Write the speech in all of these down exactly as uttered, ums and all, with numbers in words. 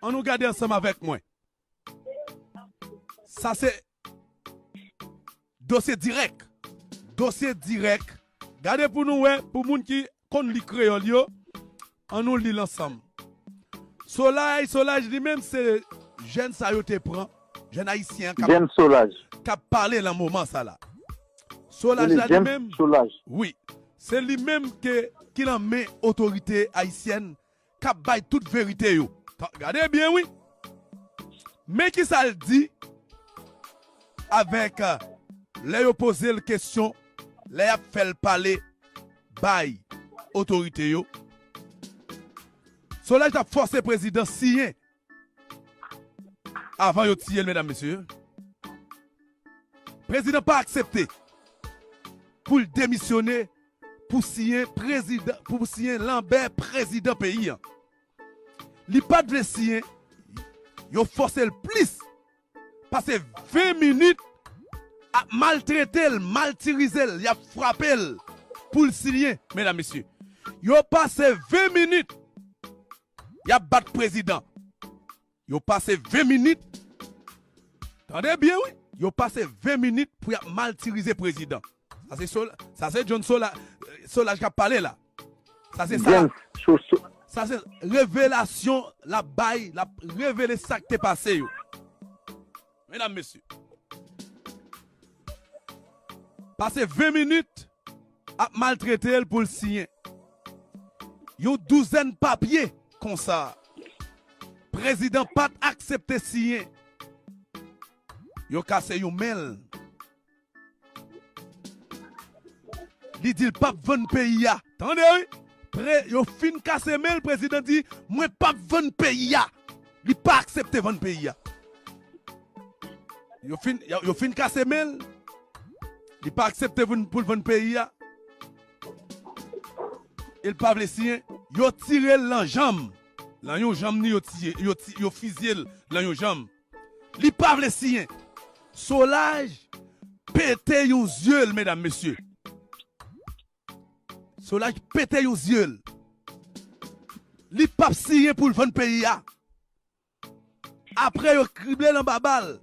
Ann nou gade ansanm avèk mwen. Sa se dosye dirèk. Dosye dirèk. Gade pou nou wè, pou moun ki konn li kreyòl yo, ann nou li l ansanm. Solaj, Solaj li menm se jèn sa yo te pran, jèn ayisyen an k ap, jèn Solaj, k ap pale lan moman sa la. Solaj la li menm, Solaj, wi, se li menm ke, ki lan men otorite ayisyèn k ap bay tout verite yo. Tan- Gade byen, wi. Men ki sa l di avèk, euh, lè yo poze l kesyon, lè y ap fè l pale bay otorite yo. Solaj t ap fòse prezidan siyen avan yo tiye l, medam, mesye. Prezidan pa aksepte pou l demisyone pou siyen prezidan, pou siyen Lanbè prezidan peyi an. Li pa t vle siyen, yo fòse l plis pase ven minit ap maltrete l, maltirize l, y ap frape l pou l siyen, medam, mesye. Yo pase ven minit, y ap bat prezidan. Yo pase ven minit. Tande byen, wi. Yo pase ven minit pou y ap maltirize prezidan. Sa se Sol-, sa se John Sola-, Solaj k ap pale la. Sa se sa. Sa se revelasyon l ap bay, l ap revele sa k te pase yo. Medam, mesye. Pase ven minit ap maltrete l pou l siyen yon douzèn papye konsa. Prezidan pa t aksepte siyen. Yo kase yon men l. Li di l p ap vann peyi a. Tande, wi. Pre-, yo fin kase men l, prezidan di, "Mwen p ap vann peyi a." Li pa aksepte vann peyi a. Yo fin, yo, yo fin kase men l. Li pa aksepte vann, pou l vann peyi a. E l pa vle siyen. Yo tire l lan janm. Lan yon janm ni yo tiye, yo ti-, yo fizye l lan yon janm. Li pa vle siyen. Solaj pete yon zye l, medam, mesye. Solaj pete yon zye l. Li p ap siyen pou l vann peyi a. Apre yo krible l anba bal.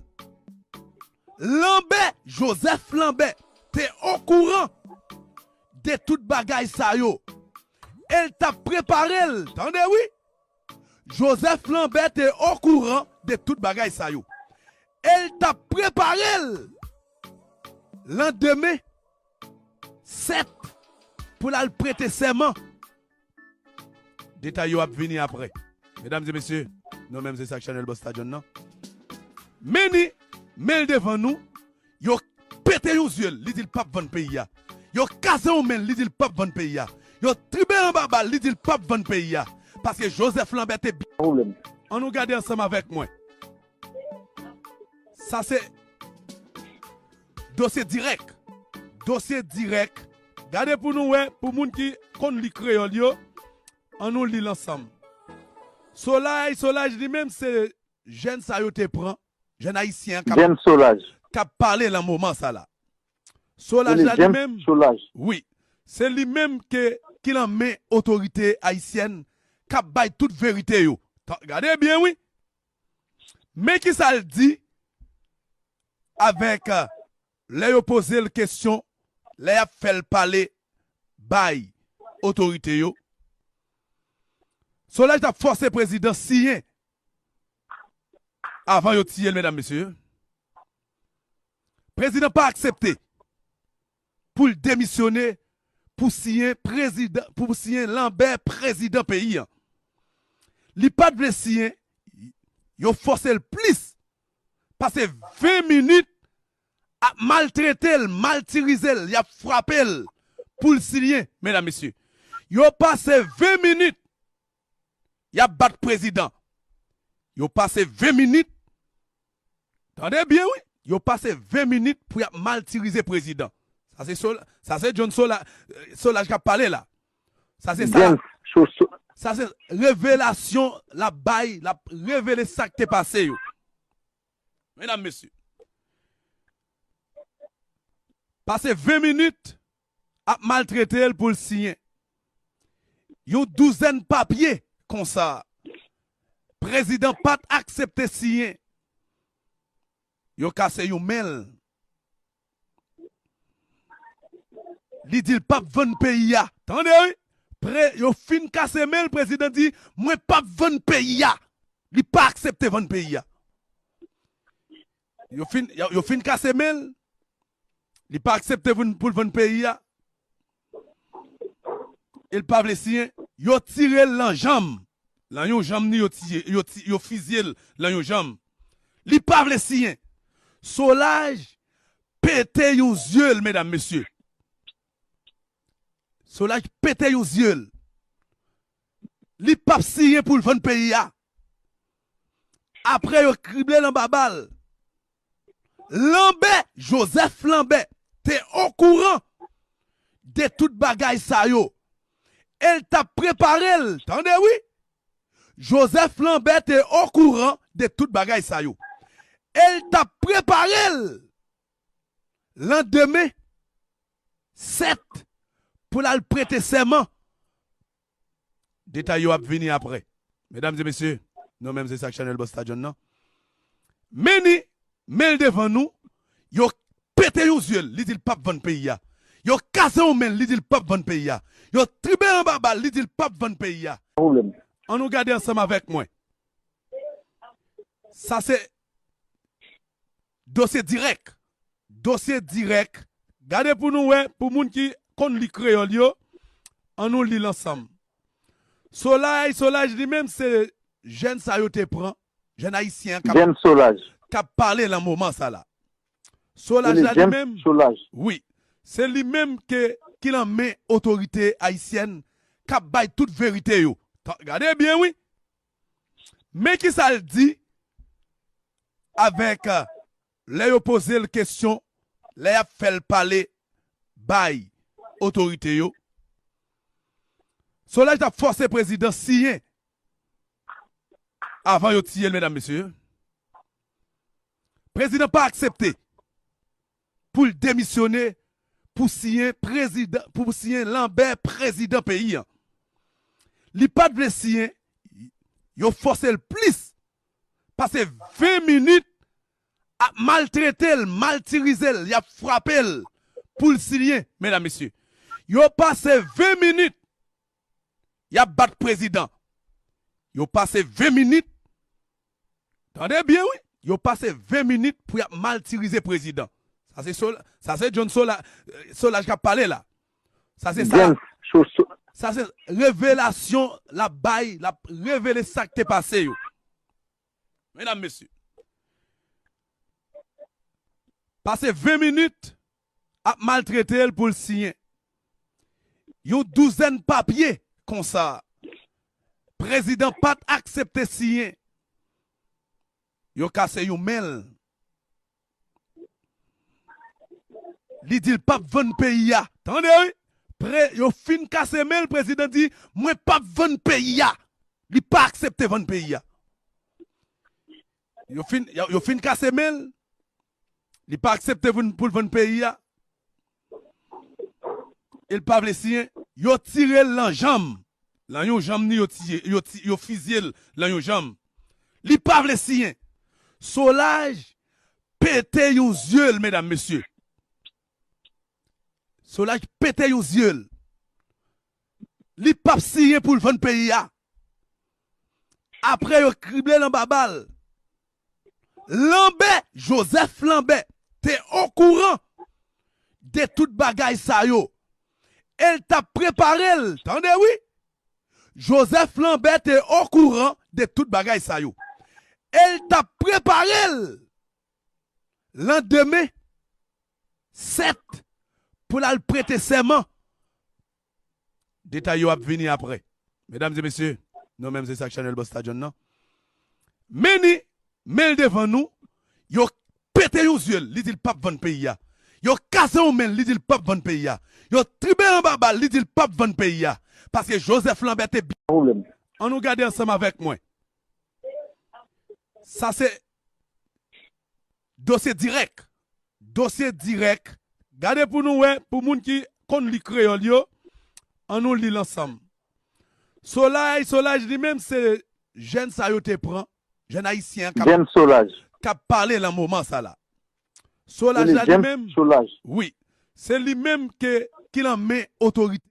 Lanbè, Joseph Lanbè te okouran de tout bagay sa yo. E l t ap prepare l, tande wi. Joseph Lanbè te okouran de tout bagay sa yo. E l t ap prepare l landemen sèt pou l al prete sèman. Detay yo ap vini apre. Medam e mesye, nou menm se sa k Chanèl Bòs Stadion nan. Men ni, men l devan nou, yo pete yon zye l, li di l p ap vann peyi a. Yo kase yon men l, li di l p ap vann peyi a. Yo tribe l anba bal, li di l p ap vann peyi a. Paske Joseph Lanbè te bi-, pwoblèm. Ann nou gade ansanm avèk mwen. Sa se dosye dirèk. Dosye dirèk. Gade pou nou wè, pou moun ki konn li kreyòl yo, ann nou li l ansanm. Solaj, Solaj li menm se jèn sa yo te pran, jèn ayisyen an k ap, jèn Solaj, k ap pale lan moman sa la. Solaj la li menm, Solaj, wi, se li menm ke, ki lan men otorite ayisyèn k ap bay tout verite yo. Tan-, gade byen, wi. Men ki sa l di avèk, euh, lè yo poze l kesyon, lè y ap fè l pale bay otorite yo. Solaj t ap fòse prezidan siyen avan yo tiye l, medam, mesye. Prezidan pa aksepte pou l demisyone pou siyen prezidan, pou siyen Lanbè prezidan peyi an. Li pa t vle siyen, yo fòse l plis pase ven minit ap maltrete l, maltirize l, y ap frape l pou l siyen, medam, mesye. Yo pase ven minit, y ap bat prezidan. Yo pase ven minit, tande byen, wi. Yo pase ven minit pou y ap maltirize prezidan. Sa se Sol-, sa se John Sola-, Solaj k ap pale la. Sa se sa. Sa se revelasyon l ap bay, l ap revele sa k te pase yo. Medam, mesye. Pase ven minit ap maltrete l pou l siyen yon douzèn papye konsa. Prezidan pa t aksepte siyen. Yo kase yon men l. Li di l p ap vann peyi a. Tande wi. Pre, yo fin kase men l, prezidan di, "Mwen p ap vann peyi a." Li pa aksepte vann peyi a. Yo fin, yo, yo fin kase men l. Li pa aksepte pou, pou l vann peyi a. E l pa vle siyen. Yo tire l nan janm. Nan yon janm ni yo tiye, yo, ti, yo fizye l nan yon janm. Li pa vle siyen. Solaj pete yon zye l, medam, mesye. Solaj pete yon zye l. Li p ap siyen pou l vann peyi a. Apre yo krible l anba bal. Lanbè, Joseph Lanbè te okouran de tout bagay sa yo. E l t ap prepare l, tande wi. Joseph Lanbè te okouran de tout bagay sa yo. E l t ap prepare l landemen sèt pou l al prete sèman. Detay yo ap vini apre. Medam e mesye, nou menm se sa k chanèl Bòs Tadjòn nan. Men ni, men l devan nou, yo pete yon zye l, li di l p ap vann peyi a. Yo kase yon men l, li di l p ap vann peyi a. Yo tribe anba bal, li di l p ap vann peyi a. Pwoblèm. Ann nou gade ansanm avèk mwen. Sa se dosye dirèk. Dosye dirèk. Gade pou nou wè, pou moun ki konn li kreyòl yo, ann nou li l ansanm. Solaj, Solaj li menm se jèn sa yo te pran, jèn ayisyen an k ap, jèn Solaj, k ap pale nan moman sa la. Solaj la li menm, Solaj, wi, se li menm ke, ki nan men otorite ayisyèn k ap bay tout verite yo. Tan, gade byen wi. Men ki sa l di avèk, euh, lè yo poze l kesyon, lè y ap fè l pale bay otorite yo. Solaj t ap fòse prezidan siyen avan yo tiye l, medam, mesye. Prezidan pa aksepte pou l demisyone, pou siyen prezidan, pou siyen Lanbè prezidan peyi an. Li pa t vle siyen, yo fòse l plis pase ven minit ap maltrete l, maltirize l, y ap frape l pou l siyen, medam, mesye. Yo pase ven minit, y ap bat prezidan. Yo pase ven minit, tande byen wi, yo pase ven minit pou y ap maltirize prezidan. Sa se Sol, sa se John Sola, Solaj k ap pale la. Sa se sa. Sa se revelasyon l ap bay, l ap revele sa k te pase yo. Medam, mesye. Pase ven minit ap maltrete l pou l siyen. Yon douzèn papye konsa. Prezidan pa t aksepte siyen. Yo kase yon men l. Li di l p ap vann peyi a. Tande wi. Pre, yo fin kase men l, prezidan di, "Mwen p ap vann peyi a." Li pa aksepte vann peyi a. Yo fin, yo, yo fin kase men l. Li pa aksepte pou, pou l vann peyi a. E l pa vle siyen. Yo tire l nan janm. Nan yon janm ni yo tiye, yo ti, yo fizye l nan yon janm. Li pa vle siyen. Solaj pete yon zye l, medam, mesye. Solaj pete yon zye l. Li p ap siyen pou l vann peyi a. Apre yo krible l anba bal. Lanbè, Joseph Lanbè te okouran de tout bagay sa yo. E l t ap prepare l, tande wi. Joseph Lanbè te okouran de tout bagay sa yo. E l t ap prepare l landemen sèt pou l al prete sèman. Detay yo ap vini apre. Medam e mesye, nou menm se sa k chanèl Bòs Tadjòn nan. Men ni, men l devan nou, yo pete yon zye l, li di l p ap vann peyi a. Yo kase yon men l, li di l p ap vann peyi a. Yo tribe anba bal, li di l p ap vann peyi a. Paske Joseph Lanbè te byen. Pwoblèm. Ann nou gade ansanm avèk mwen. Sa se dosye dirèk. Dosye dirèk. Gade pou nou wè, pou moun ki konn li kreyòl yo, ann nou li l ansanm. Solaj, Solaj li menm se jèn sa yo te pran, jèn ayisyen an k ap, James Solages. k ap pale nan moman sa la. Solages Rele la li James menm, Solages. wi, se li menm ke, ki nan men otorite